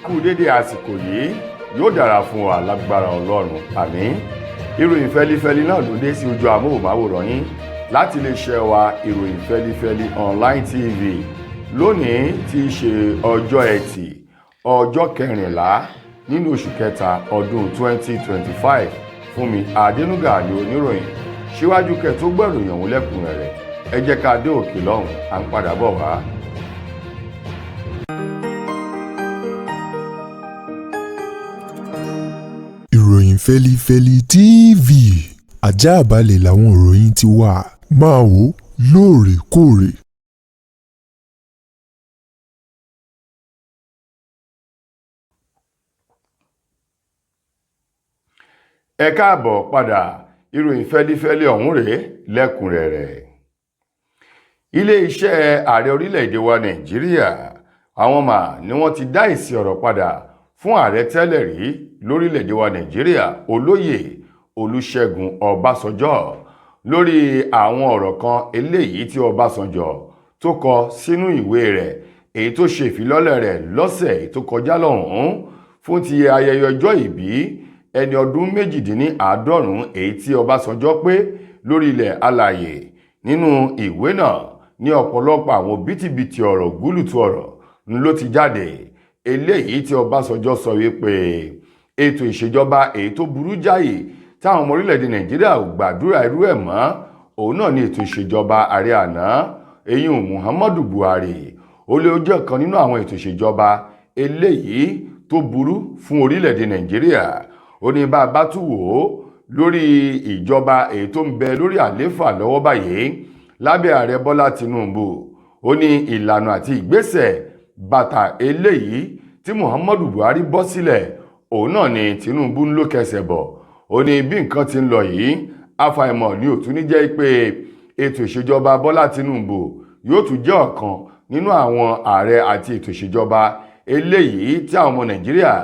Kú dédé àsìkò yìí, yóò dára fún wa lágbára Ọlọ́run, àmín. Ìròyìn fẹlifẹli náà ló dé sí ojú amóhùnmáwòrán yín láti iléeṣẹ́ wa, Ìròyìn Fẹlifẹli Online TV, lónìí tí í ṣe ọjọ́ Ẹtì, ọjọ́ 14 nínú oṣù kẹta ọdún 2025. Fúnmi Adénúgà ní oníròyìn. Síwájú kẹ́ tó gbọ́ ìròyìn ọ̀hún lẹ́kùnrẹ́rẹ́, ẹ jẹ́ ká dé òkè lọ́hùn, à ń padà bọ̀ wá. Ìròyìn Fẹ́lifẹ́li TV, ajáàbalẹ̀ làwọn ìròyìn ti wà, máa wò lóòrèkóòrè. Ẹ káàbọ̀ padà. Ìròyìn fẹ́lifẹ́li ọ̀hún rèé lẹ́kùnrẹ́rẹ́. Ilé-iṣẹ́ ààrẹ orílẹ̀-èdè wa Nàìjíríà, àwọn mà ni wọ́n ti dá èsì ọ̀rọ̀ padà fún ààrẹ tẹ́lẹ̀ rí lórílẹ̀-èdè wa Nàìjíríà, Olóyè Olúṣẹ́gun Ọbásanjọ́, lórí àwọn ọ̀rọ̀ kan eléyìí tí Ọbásanjọ́ tó kọ sínú ìwé rẹ̀, èyí tó ṣe ìfilọ́lẹ̀ rẹ̀ lọ́sẹ̀ tó kọjá lọ́hùn-ún fún ti ayẹyẹ ọjọ́ ìbí ẹni ọdún 98 èyí tí Ọbásanjọ́ pé lórí ilẹ̀ alàyè. Nínú ìwé náà ní ọ̀pọ̀lọpọ̀ àwọn bìtìbìtì ọ̀rọ̀, gúlùtù ọ̀rọ̀ ló ti jáde, eléyìí tí Ọbásanjọ́ sọ wípé ètò ìṣèjọba èyí tó burú jáì táwọn ọmọ orílẹ̀-èdè Nàìjíríà ò gbàdúrà irú ẹ̀ mọ́, òun náà ní ètò ìṣèjọba ààrẹ àná, eyín Muhammadu Buhari. Ó lé ojú ọ̀kan nínú àwọn ètò ìṣèjọba eléyìí tó burú fún orílẹ̀-èdè Nàìjíríà. Ó ní bá a bá tún wò ó lórí ìjọba èyí tó ń bẹ lórí àlééfà lọ́wọ́ báyìí lábẹ́ ààrẹ Bọ́lá Tinubu, ó ní ìlànà àti ìgbésẹ̀ bàtà eléyìí tí Muhammadu Buhari bọ́ sílẹ̀, òun náà ni Tinubu ń ló kẹsẹ̀ bọ̀. Ó ní bí nǹkan ti ń lọ yìí, àfàìmọ̀ ni ò tún ní jẹ́ pé ètò ìṣèjọba Bọ́lá Tinubu yóò tún jẹ́ ọ̀kan nínú àwọn ààrẹ àti ètò ìṣèjọba eléyìí tí àwọn ọmọ Nàìjíríà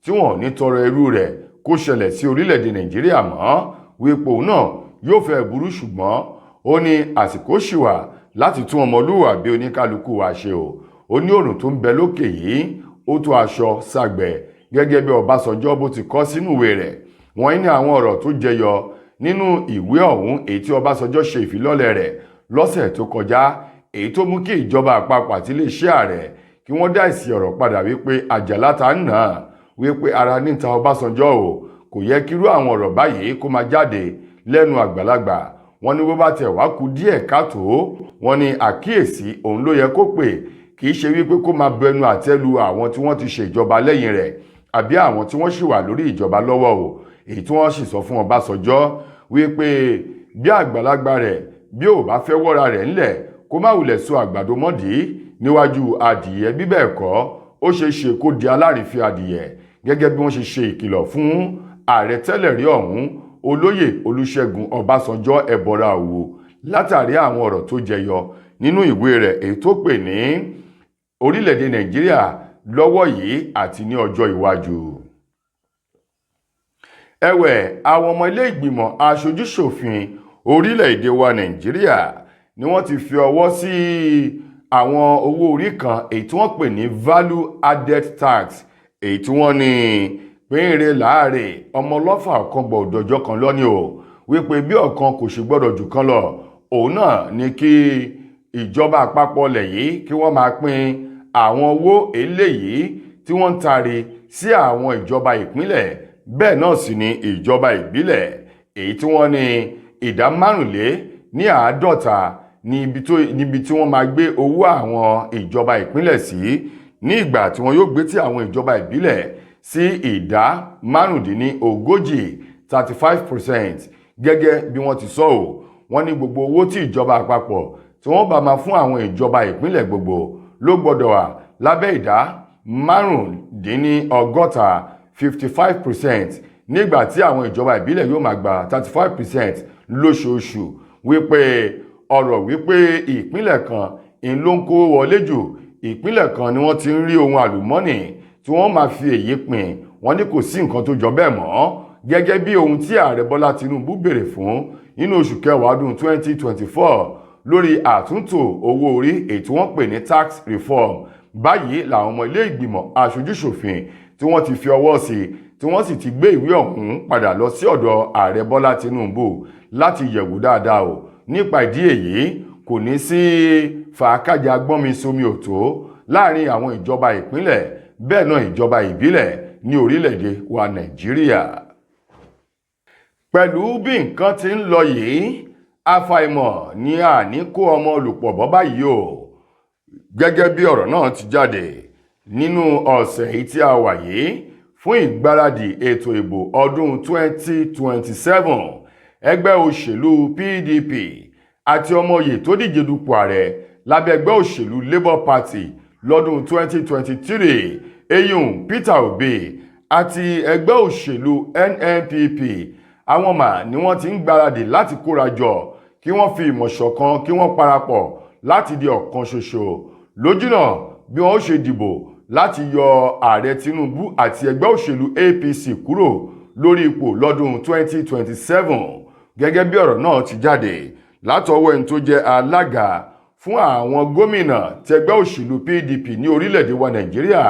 tí wọ́n ò ní tọrọ irú rẹ̀ kó ṣẹlẹ̀ sí orílẹ̀-èdè Nàìjíríà mọ́, wípé òun náà yóò fẹ́ burú. Ṣùgbọ́n ó ní àsìkò ṣì wà láti tún ọmọlúwàbí oníkálukú wa ṣe o. Ó ní òrùn tó ń bẹ lókè yìí, ó tó aṣọ sàgbẹ̀, gẹ́gẹ́ bí Ọbásanjọ́ bó ti kọ sínú ìwé rẹ̀. Wọ́n ní àwọn ọ̀rọ̀ tó jẹyọ nínú ìwé ọ̀hún èyí tí Ọbásanjọ́ ṣe ìfilọ́lẹ̀ rẹ̀ lọ́sẹ̀ tó kọjá, èyí tó mú kí ìjọba àpapọ̀ àti iléeṣẹ́ ààrẹ kí wọ́n dá èsì ọ̀rọ̀ padà wípé àjàlá ta ń nà wípé ara níta Ọbásanjọ́ o, kò yẹ kírú àwọn ọ̀rọ̀ báyìí kó máa jáde lẹ́nu àgbàlagbà. Wọ́n ní bó bá tẹ̀ wá kú díẹ̀ káàtó, wọ́n ní àkíyèsí òun ló yẹ kó pè, kì í ṣe wípé kó máa bẹnu àtẹ́ lu àwọn tí wọ́n ti ṣe ìjọba lẹ́yìn rẹ̀ àbí àwọn tí wọ́n sì wà lórí ìjọba lọ́wọ́ o. Èyí tí wọ́n sì sọ fún Ọbásanjọ́ wípé bí àgbàlagbà rẹ̀ bí ò bá fẹ́ wọ́ra rẹ̀ ńlẹ̀, kó má wulẹ̀ sọ àgbàdo mọ́dì níwájú adìyẹ, bí bẹ́ẹ̀ kọ́, ó ṣeé ṣe kó di alárìífín adìyẹ, gẹ́gẹ́ bí wọ́n ṣe ṣe ìkìlọ̀ fún ààrẹ tẹ́lẹ̀ rí ọ̀hún, Olóyè Olúṣẹ́gun Ọbásanjọ́ Ẹ̀bọra Òwò, látàrí àwọn ọ̀rọ̀ tó jẹyọ nínú ìwé rẹ̀ èyí tó pè ní Orílẹ̀-èdè Nàìjíríà lọ́wọ́ yìí àti ní ọjọ́ iwájú. Ẹ̀wẹ̀, àwọn ọmọ ilé ìgbìmọ̀ aṣojúṣòfin orílẹ̀-èdè wa Nàìjíríà ni wọ́n ti fi ọwọ́ sí àwọn owó orí kan èyí tí wọ́n pè ní value added tax, èyí tí wọ́n ní pínre láàrè ọmọ ọlọ́fà ọ̀kan gbọ́dọ̀ ọjọ́ kan lọ́ní o, wípé bí ọ̀kan kò sì gbọ́dọ̀ jù kan lọ, òun náà ni kí ìjọba àpapọ̀ ilẹ̀ yìí kí wọ́n máa pín àwọn owó eléyìí tí wọ́n ń taari sí àwọn ìjọba ìpínlẹ̀, bẹ́ẹ̀ náà sì ni ìjọba ìbílẹ̀, èyí tí wọ́n ní ìdá 55 níbi tí wọ́n máa gbé owó àwọn ìjọba ìpínlẹ̀ sí, ní ìgbà tí wọ́n yóò gbé tí àwọn ìjọba ìbílẹ̀ sí ìdá 35, 35%, gẹ́gẹ́ bí wọ́n ti sọ ọ́. Wọ́n ní gbogbo owó tí ìjọba àpapọ̀ tí wọ́n bá máa fún àwọn ìjọba ìpínlẹ̀ gbogbo ló gbọ́dọ̀ wà lábẹ́ ìdá 65, 55%, nígbà tí àwọn ìjọba ìbílẹ̀ yóò máa gba 35% lóṣooṣù, wípé ọ̀rọ̀ wípé ìpínlẹ̀ kan ń ló ń kó wọlé jù, ìpínlẹ̀ kan ni wọ́n ti ń rí ohun àlùmọ́nì tí wọ́n máa fi èyí pín, wọ́n ní kò sí nǹkan tó jọ bẹ́ẹ̀ mọ́, gẹ́gẹ́ bí ohun tí ààrẹ Bọ́lá Tinubu béèrè fún nínú oṣù kẹwàá ọdún 2024 lórí àtúntò owó orí èyí tí wọ́n pè ní tax reform. Báyìí làwọn ọmọ ilé ìgbìmọ̀ aṣojúṣòfin tí wọ́n ti fi ọwọ́ sí, tí wọ́n sì ti gbé ìwé ọ̀hún padà lọ sí ọ̀dọ̀ ààrẹ Bọ́lá Tinubu láti yẹ̀wò dáadáa o. Nípa ìdí èyí, kò ní sí fàákàjà gbọ́nmi sómi òtó láàrin àwọn ìjọba ìpínlẹ̀, bẹ́ẹ̀ náà ìjọba ìbílẹ̀ ní orílẹ̀-èdè wa Nàìjíríà. Pẹ̀lú bí nǹkan ti ń lọ yìí, àfàìmọ̀ ni àní kó ọmọ olùpọ̀ bọ́ báyìí o. Gẹ́gẹ́ bí ọ̀rọ̀ náà ti jáde nínú ọ̀sẹ̀ yìí tí a wà yìí, fún ìgbáradì ètò ìbò ọdún 2027, ẹgbẹ́ òṣèlú PDP àti ọmọye tó díje dupò ààrẹ lábẹ́ ẹgbẹ́ òṣèlú Labour Party lọ́dún 2023, eyín Peter Obi, àti ẹgbẹ́ òṣèlú NNPP, àwọn mà ni wọ́n ti ń gbáradì láti kóra jọ, kí wọ́n fi ìmọ̀ ṣọ̀kan, kí wọ́n parapọ̀ láti di ọ̀kan ṣoṣo lójúnà bí wọ́n ó ṣe dìbò láti yọ ààrẹ Tinubu àti ẹgbẹ́ òṣèlú APC kúrò lórí ipò lọ́dún 2027. Gẹ́gẹ́ bí ọ̀rọ̀ náà ti jáde látọwọ́ ẹni tó jẹ́ alága fún àwọn gómìnà tẹgbẹ́ òṣèlú PDP ní orílẹ̀-èdè wa Nàìjíríà,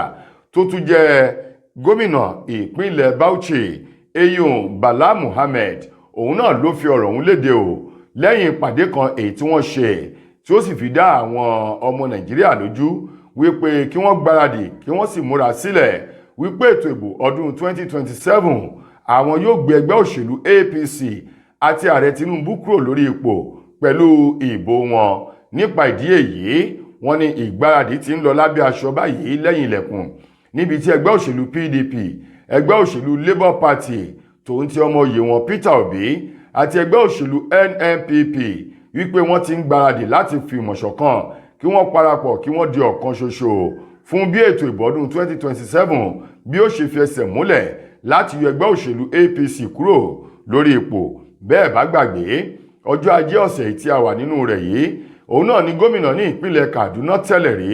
tó tún jẹ́ gómìnà ìpínlẹ̀ Bauchi, eyín Bala Muhammed, òun náà ló fi ọ̀rọ̀ ọ̀hún léde o, lẹ́yìn ìpàdé kan èyí tí wọ́n ṣe, tí ó sì fi dá àwọn ọmọ Nàìjíríà lójú wípé kí wọ́n gbáradì, kí wọ́n sì múra sílẹ̀ wípé ètò ìbò ọdún 2027, àwọn yóò gbé ẹgbẹ́ òṣèlú APC àti ààrẹ Tinubu kúrò lórí ipò pẹ̀lú ìbò wọn. Nípa ìdí èyí, wọ́n ní ìgbáradì ti ń lọ lábẹ́ aṣọ báyìí lẹ́yìn ilẹ̀kùn, níbi tí ẹgbẹ́ òṣèlú PDP, ẹgbẹ́ òṣèlú Labour Party tòun ti ọmọ òye wọn Peter Obi àti ẹgbẹ́ òṣèlú NNPP, wípé wọ́n ti ń gbáradì láti fi ìmọ̀ ṣọ̀kan, kí wọ́n parapọ̀, kí wọ́n di ọ̀kan ṣoṣo fún bí ètò ìbò ọdún 2027 bí ó ṣe fi ẹsẹ̀ múlẹ̀ láti yọ ẹgbẹ́ òṣèlú APC kúrò lórí ipò. Bẹ́ẹ̀ bá gbàgbé, ọjọ́ ajé ọ̀sẹ̀ tí a wà nínú rẹ̀ yìí, òun náà ni gómìnà ní ìpínlẹ̀ Kaduna tẹ́lẹ̀ rí,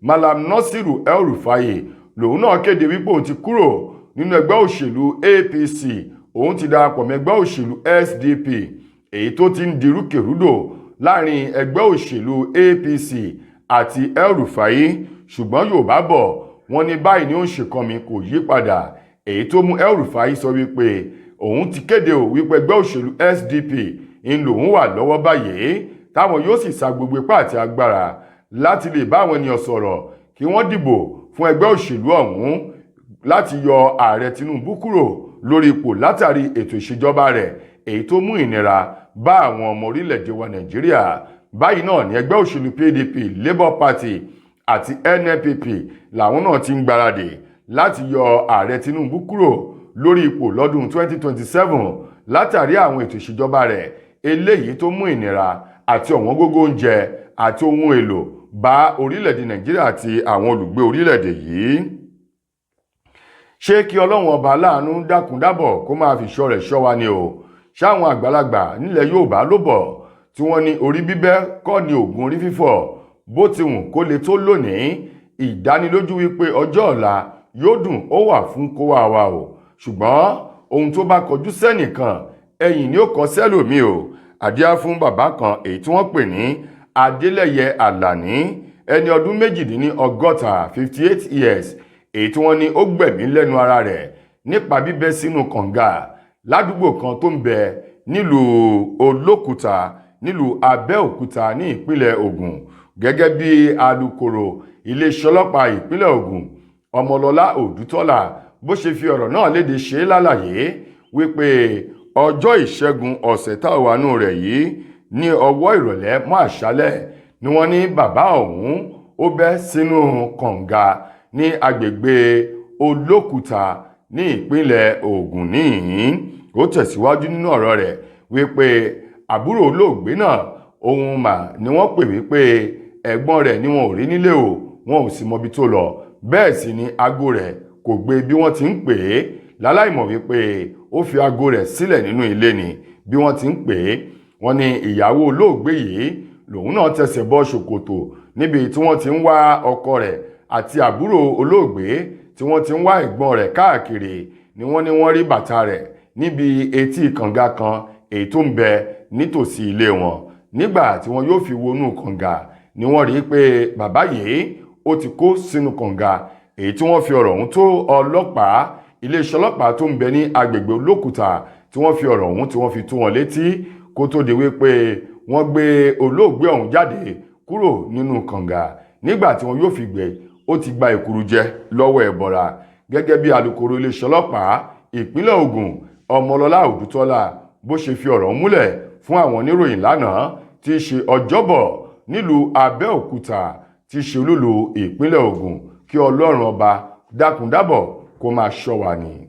Malam Nasiru El-Rufai, lòun náà kéde wípé òun ti kúrò nínú ẹgbẹ́ òṣèlú APC, òun ti darapọ̀ mọ́ ẹgbẹ́ òṣèlú SDP, èyí tó ti ń di rúkèrúdò láàrin ẹgbẹ́ òṣèlú APC àti El-Rufai. Ṣùgbọ́n Yorùbá bọ̀, wọ́n ní báyìí ni ó ń ṣèkan mi kò yí padà, èyí tó mú El-Rufai sọ wípé òun ti kéde ò wípé ẹgbẹ́ òṣèlú SDP ń lòun wà lọ́wọ́ báyìí, táwọn yóò sì sa gbogbo ipá àti agbára láti lè bá àwọn ènìyàn sọ̀rọ̀ kí wọ́n dìbò fún ẹgbẹ́ òṣèlú ọ̀hún láti yọ ààrẹ Tinubu kúrò lórí ipò látàrí ètò ìṣèjọba rẹ̀, èyí tó mú ìnira bá àwọn ọmọ orílẹ̀-èdè wa Nàìjíríà. Báyìí náà ní ẹgbẹ́ òṣèlú PDP, Labour Party àti NNPP làwọn náà ti ń gbáradì láti yọ ààrẹ Tinubu kúrò lórí ipò lọ́dún 2027 látàrí àwọn ètò ìṣèjọba rẹ̀, eléyìí tó mú ìnira àti ọ̀wọ́n gógó oúnjẹ àti ohun èlò bá orílẹ̀-èdè Nàìjíríà àti àwọn olùgbé orílẹ̀-èdè yìí. Ṣé kí Ọlọ́run ọba láàánú dákun dábọ̀ kó máa fi ṣọ́ rẹ̀ ṣọ́ wa ni o. Ṣáwọn àgbàlagbà nílẹ̀ Yorùbá ló bọ̀ tí wọ́n ní orí bíbẹ́ kọ́ ni oògùn orí fífọ́. Bó ti wù kó le tó lónìí, ìdánilójú wípé ọjọ́ ọ̀la yóò dùn ó wà fún kó wá wa o. Ṣùgbọ́n ohun tó bá kọjú sẹ́nìkan, ẹ̀yìn ni ó kọ sẹ́lòmíì o. Àdíá fún bàbá kan èyí tí wọ́n pè ní Adélẹ́yẹ Àlàní, ẹni ọdún 68, 58 years, èyí tí wọ́n ní ó gbẹ̀mí lẹ́nu ara rẹ̀ nípa bíbẹ́ sínú kànga ládùúgbò kan tó ń bẹ nílùú Olókùta, nílùú Abẹ́òkúta ní ìpínlẹ̀ Ògùn. Gẹ́gẹ́ bí alukoro iléeṣẹ́ ọlọ́pàá ìpínlẹ̀ Ògùn, Ọmọlọ́lá Òdútọ́lá, bó ṣe fi ọ̀rọ̀ náà léde, ṣe lálàyé wípé ọjọ́ ìṣẹ́gun ọ̀sẹ̀ tá a wà nù rẹ̀ yìí, ní ọwọ́ ìrọ̀lẹ́ mọ́ àṣálẹ̀, ni wọ́n ní bàbá ọ̀hún ó bẹ́ sínú kànga ní agbègbè Olókùta ní ìpínlẹ̀ Ògùn níhìn. Ó tẹ̀síwájú nínú ọ̀rọ̀ rẹ̀ wípé àbúrò olóògbé náà ohun mà ni wọ́n pè wípé ẹ̀gbọ́n rẹ̀ ni wọn ò rí nílé o, wọn ò sì mọbi tó lọ. Bẹ́ẹ̀ sì ni aago rẹ̀ kò gbé bí wọ́n ti ń pè é, láláìmọ̀ wípé ó fi aago rẹ̀ sílẹ̀ nínú ilé ni bí wọ́n ti ń pè é. Wọ́n ní ìyàwó olóògbé yìí lòun náà tẹsẹ̀ bọ́ ṣòkòtò níbi tí wọ́n ti ń wá ọkọ rẹ̀ àti àbúrò olóògbé tí wọ́n ti ń wá ẹ̀gbọ́n rẹ̀ káàkiri, ni wọ́n ní wọ́n rí bàtà rẹ̀ níbi etí kànga kan èyí tó ń bẹ nítòsí ilé wọn. Nígbà tí wọ́n yóò fi wọnú kànga ni wọ́n rí pé bàbá yìí ó Ó ti kó sínú kànga, èyí tí wọ́n fi ọ̀rọ̀ ọ̀hún tó ọlọ́pàá, iléeṣẹ́ ọlọ́pàá tó ń bẹ ní agbègbè Olókùta, tí wọ́n fi ọ̀rọ̀ ọ̀hún tí wọ́n fi tó wọn létí, kó tó di wípé wọ́n gbé olóògbé ọ̀hún jáde kúrò nínú kànga. Nígbà tí wọn yóò fi gbé, ó ti gba èkuru jẹ lọ́wọ́ ẹ̀bọ̀ra. Gẹ́gẹ́ bí alukoro iléeṣẹ́ ọlọ́pàá ìpínlẹ̀ Ògùn, Ọmọlọ́lá Òdútọ́lá, bó ṣe fi ọ̀rọ̀ múlẹ̀ fún àwọn oníròyìn lánàá tí í ṣe Ọjọ́bọ̀ nílùú Abẹ́òkúta, tí í ṣe olúlu ìpínlẹ̀ Ògùn. Kí Ọlọ́run Ọba dákúndábọ̀ kó máa ṣọ́ wa ni.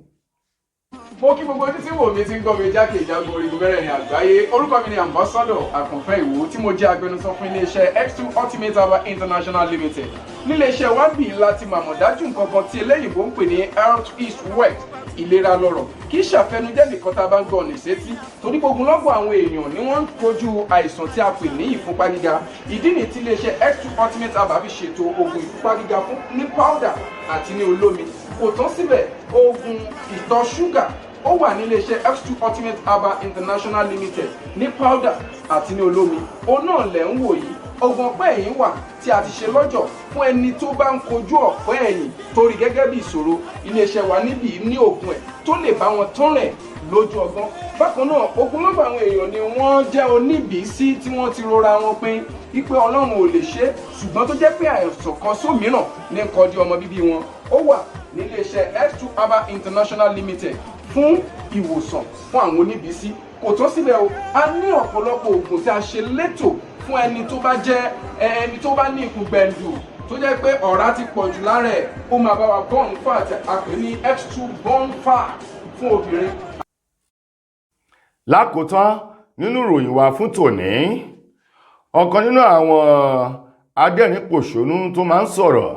Mo kí gbogbo ojú tí wò mí, tí ń gbọ́ mi jákèjádò orígun mẹ́rẹ̀ẹ̀rin àgbáyé. Orúkọ mi ni Ambassador Àkànfẹ́ Ìwò, tí mo jẹ́ agbẹnusọ fún iléeṣẹ́ X2 Ultimate Herbal International Limited. Níléeṣẹ́ wa bì láti màmọ̀ dájú nǹkan kan tí eléyìnbó ń pè ní health is wealth, ìlera lọ́rọ̀. Kì í ṣàfẹnujẹ́ nìkan tá a bá ń gbọ́ ọ̀nà sétí, torí gbogbo lọ́gbọ̀n àwọn èèyàn ni wọ́n ń kojú àìsàn tí a pè ní ìfúnpá gíga. Ìdí nìyí tí iléeṣẹ́ X2 Ultimate Herbal fi ṣètò oògùn ìfúnpá gíga fún ní powder àti ní olómi. Kò tán síbẹ̀, oògùn ìtọ̀ ṣúgà ó wà ní iléeṣẹ́ X2 Ultimate Herbal International Limited ní powder àti ní olómi. Òun náà lẹ̀ ń wò yìí. Oògùn ọ̀pẹ́ ẹ̀yìn wà tí a ti ṣe lọ́jọ̀ fún ẹni tó bá ń kojú ọ̀pẹ́ ẹ̀yìn torí gẹ́gẹ́ bí ìṣòro. Iléeṣẹ́ wa níbí ní oògùn ẹ̀ tó lè bá wọn tán rẹ̀ lójú ọgbọ́n. Bákan náà, ogunlọ́gọ̀ àwọn èèyàn ni wọ́n jẹ́ oníbìísí tí wọ́n ti rora wọn pin wípé Ọlọ́run ò lè ṣe é, ṣùgbọ́n tó jẹ́ pé àìsàn kan sómìíràn ní nǹkan di ọmọ bíbí wọn. Ó wà níléeṣẹ́ X2 Herbal International Limited fún ìwòsàn fún àwọn oníbìísí. Kò tán síbẹ̀ o, a ní ọ̀pọ̀lọpọ̀ oògùn tí a ṣe létò fún ẹni tó bá jẹ́ ẹni tó bá ní ikùn gbẹ̀ǹdù, tó jẹ́ pé ọ̀rá ti pọ̀ jù lára ẹ̀. Ó máa bá wa burn fat, a pè ní X2 burn fat fún obìnrin. Lákòótán nínú ìròyìn wa fún tòní, ọ̀kan nínú àwọn adẹ́rìn-pòṣónú tó máa ń sọ̀rọ̀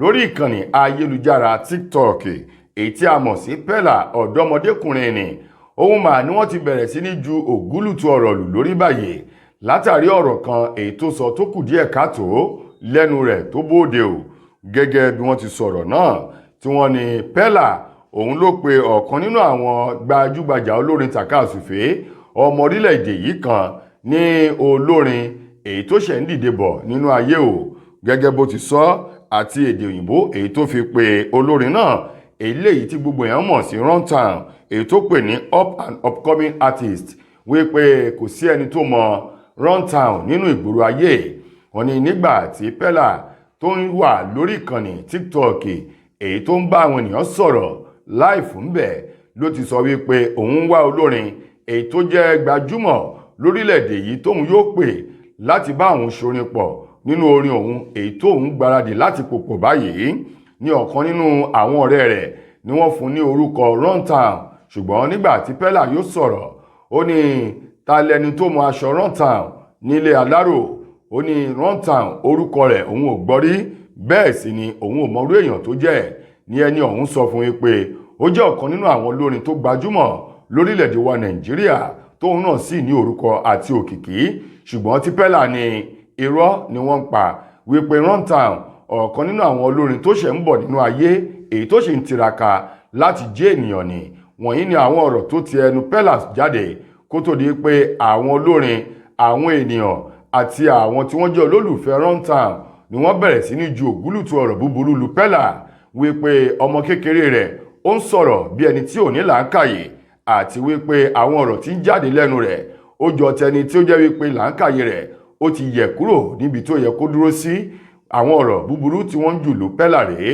lórí ìkànnì ayélujára TikTok, èyí tí a mọ̀ sí Pella, ọ̀dọ́mọdékùnrin ni òun mà ní wọ́n ti bẹ̀rẹ̀ sí ní ju ògúlùtù ọ̀rọ̀ lù lórí báyìí, látàrí ọ̀rọ̀ kan èyí tó sọ tó kù díẹ̀ káàtó lẹ́nu rẹ̀ tó bóde o. Gẹ́gẹ́ bí wọ́n ti sọ̀rọ̀ náà, tí wọ́n ní Pella òun ló pe ọ̀kan nínú àwọn gbajúgbajà olórin tàkasúfè ọmọ orílẹ̀-èdè yìí kan ní olórin èyí tó ṣẹ̀ ń dìde bọ̀ nínú ayé o. Gẹ́gẹ́ bó ti sọ àti èdè òyìnbó èyí tó fi pe olórin náà, eléyìí tí gbogbo èèyàn mọ̀ sí Runtown, èyí tó pè ní up and upcoming artist, wípé kò sí ẹni tó mọ Runtown nínú ìgboro ayé. Wọ́n ní nígbà tí Pella tó ń wà lórí ìkànnì TikTok, èyí tó ń bá àwọn ènìyàn sọ̀rọ̀ live ńbẹ̀, ló ti sọ wípé òun ń wá olórin èyí tó jẹ́ gbajúmọ̀ lórílẹ̀‐èdè yìí tóun yóò pè láti bá òun ṣorin pọ̀ nínú orin òun èyí tóun gbáradì láti pòpọ̀ báyìí. Ní ọ̀kan nínú àwọn ọ̀rẹ́ rẹ̀ ni wọ́n fún ní orúkọ Runtown. Ṣùgbọ́n nígbà tí Pella yóò sọ̀rọ̀, ó ní ta lẹni tó mọ aṣọ Runtown nílé Aláró? Ó ní Runtown, orúkọ rẹ̀ òun ò gbọ́ rí, bẹ́ẹ̀ sì ni òun ò mọrú èèyàn tó jẹ́. Ní ẹni ọ̀hún sọ fún yín pé ó jẹ́ ọ̀kan nínú àwọn olórin tó gbajúmọ̀ lórílẹ̀‐èdè wa Nàìjíríà, tóun náà sì ní orúkọ àti òkìkí. Ṣùgbọ́n tí Pella ní irọ́ ni wọ́n ń pa, wípé Runtown, ọ̀kan nínú àwọn olórin tó ṣẹ̀ ń bọ̀ nínú ayé, èyí tó ṣì ń tiraka láti jẹ́ ènìyàn ni. Wọ̀nyí ni àwọn ọ̀rọ̀ tó ti ẹnu Pella jáde, kó tó di pé àwọn olórin, àwọn ènìyàn àti àwọn tí wọ́n jẹ́ olólùfẹ́ Runtown ni wọ́n bẹ̀rẹ̀ sí ní ju ògúlùtù ọ̀rọ̀ búburú lu Pella, wípé ọmọ kékeré rẹ̀ ó ń sọ̀rọ̀ bí ẹni tí ò ní làákàyè, àti wípé àwọn ọ̀rọ̀ tí ń jáde lẹ́nu rẹ̀ ó jọ tẹni tí ó jẹ́ wípé làákàyè rẹ̀ ó ti yẹ̀ kúrò níbi tó yẹ kó dúró sí. Àwọn ọ̀rọ̀ búburú tí wọ́n ń jù lù Pella rèé,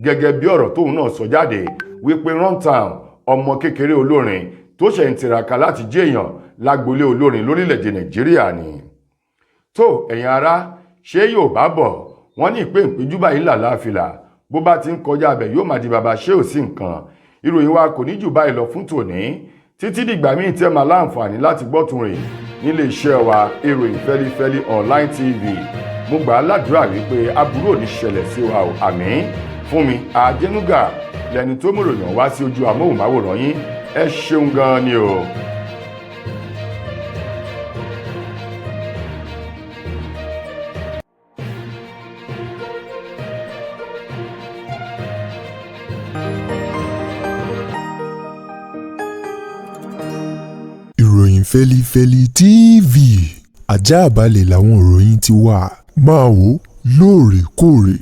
gẹ́gẹ́ bí ọ̀rọ̀ tóun náà sọ jáde wípé Runtown, ọmọ kékeré olórin tó ṣẹ̀ ń tiraka láti jẹ́ èèyàn lágbolé olórin lórílẹ̀‐èdè Nàìjíríà ni. Tó ẹ̀yin ará, ṣé yóò bá bọ̀ wọ́n ní ìpé ìpéjú báyìí ńlá láàfilà, bó bá ti ń kọjá abẹ yóò máa di bàbá. Ṣé ò sí nǹkan? Ìròyìn wa kò ní jù báyìí lọ fún tòní, títí dìgbà míì tẹ́ máa láǹfààní láti gbọ́ tún rè nílé iṣẹ́ wa, Ìròyìn Fẹ́lifẹ́li Online TV. Mo gbà á ládùúrà wípé aburú ò ní ṣẹlẹ̀ sí wa o, àmín. Fún mi Àjẹnúgà lẹni tó mú ìròyìn wá sí ojú amóhùnmáwòrán yín. Ẹ ṣeun gan-an ni o. Ìròyìn Fẹ́lifẹ́li TV, ajáàbalẹ̀ làwọn ìròyìn ti wà. Máa wò lóòrèkóòrè.